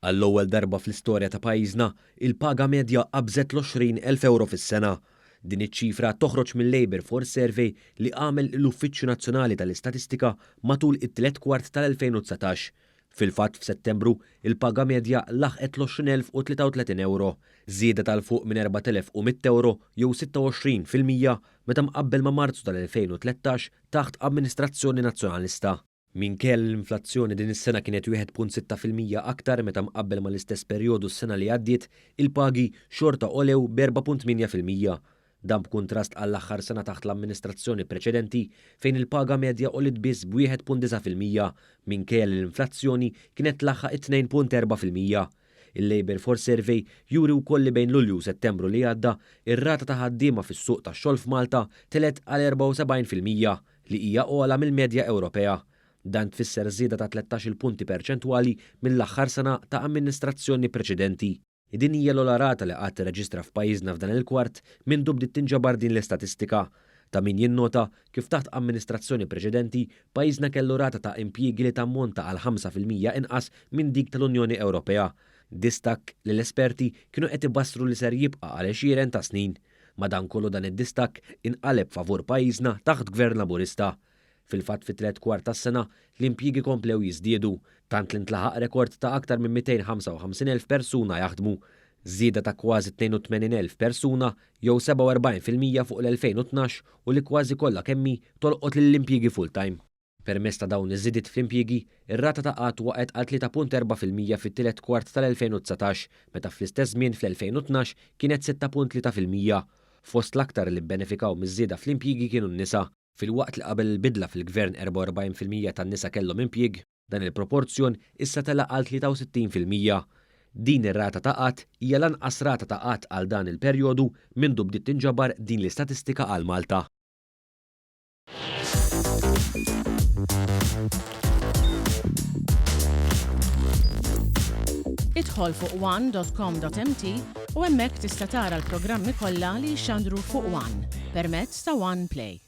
Għall-ewwel darba fl-istorja ta' pajjiżna, il-paga medja qabżet l-20,000 ewro fis-sena. Din iċ-ċifra toħroġ mil-Labour Force Survey li għamel l-Uffiċċju Nazzjonali tal-Istatistika matul it-tielet kwart tal-2019. Fil-fatt f'Settembru, il-paga medja laħqet l-20,033 ewro, żieda ta' 'l fuq minn 4,100 ewro jew 26% meta mqabbel ma' Marzu tal-2013 taħt amministrazzjoni Nazzjonalista. Minkejja li l-inflazzjoni din is-sena kienet 1.6% aktar meta mqabbel mal-istess perjodu s-sena li għaddiet, il-pagi xorta għolew b'4.8%. Dan b'kuntrast għall-aħħar sena taħt l-amministrazzjoni preċedenti fejn il-paga medja għoliet biss b'1.9% minkejja li l-inflazzjoni kienet tlaħħaq it-2.4%. Il-Labour Force Survey juri wkoll li bejn Lulju u Settembru li għadda, ir-rata ta' ħaddiema fis-suq tax-xogħol f'Malta telgħet għal 74%, li hija ogħla mill-medja Ewropea. Dan tfisser żieda ta' 13-il punti perċentwali mill-aħħar sena ta' amministrazzjoni preċedenti. Din hija l-ogħla rata li qatt irreġistra f'pajjiżna f'dan il-kwart mindu bdiet tinġabar din l-istatistika. Ta' min jinnota kif taħt amministrazzjoni preċedenti, pajjiżna kellu rata ta' impjiegi li tammonta għal 5% inqas minn dik tal-Unjoni Ewropea. Distakk li l-esperti kienu qed ibassru li ser jibqa' għal għexieren ta' snin. Madankollu dan id-distakk inqaleb favur pajjiżna taħt Gvern Laburista. Fil-fatt fit-tielet kwart tas-sena, l-impjiegi komplew jiżdiedu, tant li ntlaħaq rekord ta' aktar minn 255,000 persuna jaħdmu, żieda ta' kważi 82,000 persuna jew 47% fuq l-2012 u li kważi kollha kemm hi tolqot lill-impjiegi full-time. Permezz ta' dawn iż-żidiet fl-impjiegi, ir-rata ta' qgħad waqgħet għal 3.4% fit-tielet kwart tal-2019, meta fl-istess żmien fl-2012 kienet 6.3%. Fost l-aktar li bbenefikaw miż-żieda fl-impjiegi kienu n-nisa. Filwaqt li qabel il-bidla fil-Gvern 44% tan-nisa kellhom impjieg, dan il-proporzjon issa tela' għal 63%. Din ir-rata ta' qgħad hija l-anqas rata ta' qgħad għal dan il-perjodu mindu bdiet tinġabar din l-istatistika għal Malta. Idħol fuq one.com.mt u hemmhekk tista' tara l-programmi kollha li jixxandru fuq One permezz ta' One Play.